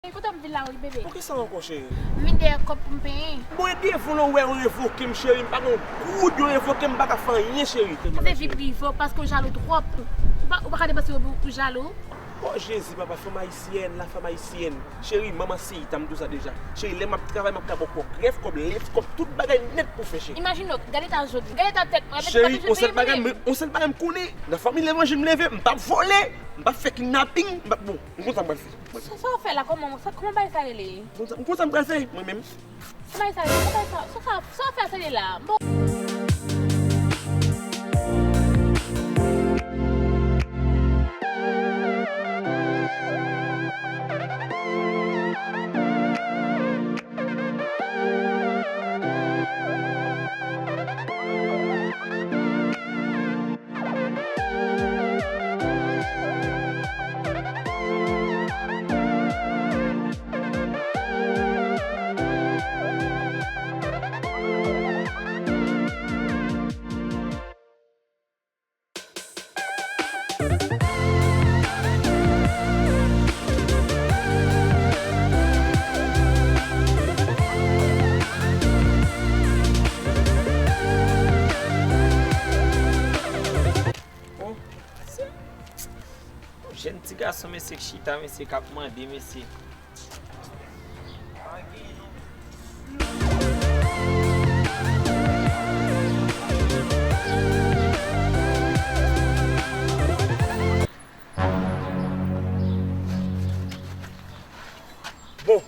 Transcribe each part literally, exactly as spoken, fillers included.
Kontan m vin la wi, bebe. Poukisa ankò, cheri? M vin dèyè kòb pou m penyen. Bon, e devan w wè yo revoke m, cheri. M pa gen goud, yo revoke m, m pa ka fè anyen, cheri. Sa se vi prive w, paske w jalou twòp. Ou pa, ou pa ka depanse yo pou, pou jalou. Oh, Jezi, papa, fanm ayisyèn, la fanm ayisyèn. Cheri, manman seytan, m di w sa deja. Cheri, lè m ap travay, m ap ka ba w kòb grèf, kòb lens, kòb tout bagay nèt pou fè, cheri. Imajine w, gade eta jodi, gade eta tèt mwen. Cheri, yon sèl bagay, yon sèl bagay m konnen, nan fanmi levanjil m leve, m p ap vòlè, m p ap fè kidnaping, m p ap, bon, m konn sa m pral fè. Sa, sa w fè la, kòman, sa, kòman bagay sa rele? M konn sa, m konn sa m pral fè, mwen menm. Sa bagay sa, sa bagay sa, sa, sa, sa w fè a, sa ye la? Bon. Oh, mesye. Yon jèn ti gason, mesye, k chita, mesye, k ap mande, mesye. Bon,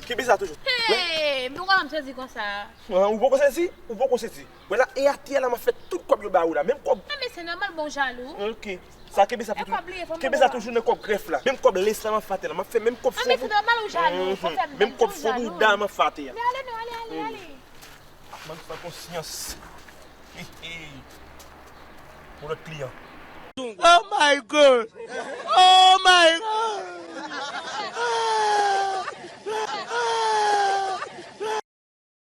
kenbe sa toujou. Hey, m poko janm sezi konsa. Ah, ou poko sezi? Ou poko sezi? Wè la, e atè a la, m ap fè tout kòb yo ba ou la. Menm kòb. Ah, men se nòmal, bon jalou. Ok. Sa, kenbe sa pou tou. Kenbe sa toujou nan kòb grèf la. Menm kòb lens la, m ap fè atè la. M ap fè menm kòb fo. Ah, men se nòmal ou jalou. Menm kòb fo bouda, m ap fè atè a. Men ale non, ale, ale, ale. Mank fè konsyans. Hi, hi. Yon lòt kliyan. Oh my God! Oh my God!